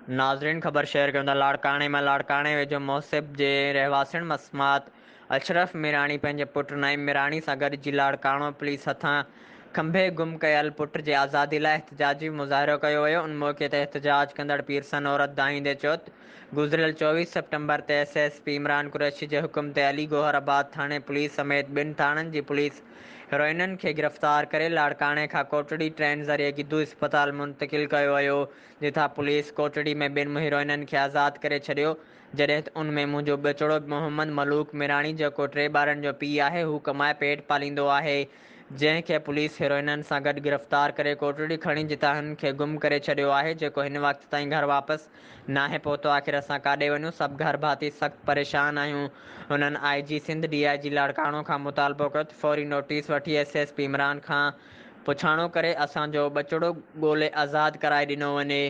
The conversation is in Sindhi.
ناظرين خبر شيئر ڪيون ٿا لاڙڪاڻي مان لاڙڪاڻي ويجهو محسب جي رهواسڻ مسمات اشرف ميراڻي پنهنجي پٽ نعيم ميراڻي سان گڏجي لاڙڪاڻو پوليس هٿان کنڀي گم ڪيل پٽ جي آزادي لاء احتجاجي مظاهرو ڪيو ويو ان موقعي تي احتجاج ڪندڙ پيرسن عورت دانهيندي چيو ته گذريل 24 سيپٽمبر تي S S P Imran Qureshi جي حڪم تي علي گوهر آباد ٿاڻي پوليس سميت ٻن ٿاڻن جي پوليس هيروئنن کي گرفتار ڪري لاڙڪاڻي کان ڪوٽڙي ٽرين ذريعي گدو اسپتال منتقل ڪيو ويو جتان پوليس ڪوٽڙي ۾ ٻن هيروئنن کي آزاد ڪري ڇڏيو جڏهن ته ان ۾ منهنجو ٻچڙو محمد ملوڪ ميراڻي جيڪو ٽي ٻارن جو پيء آهي هو ڪمائي پيٽ پاليندو آهي جنهن کي پوليس هيروئنن سان گڏ گرفتار ڪري ڪوٽڙي کڻي جتان هن کي گم ڪري ڇڏيو آهي جيڪو هن وقت تائين گهر واپس ناهي پهتو آخر اسان ڪاڏي وڃون سڀ گهر ڀاتي سخت پريشان آهيون هنن I G Sindh D I G Larkana کان مطالبو ڪيو ته فوري نوٽيس وٺي ايس ايس پي عمران کان پڇاڻو ڪري اسان جو ٻچڙو ڳولي آزاد ڪرائي ڏنو وڃي.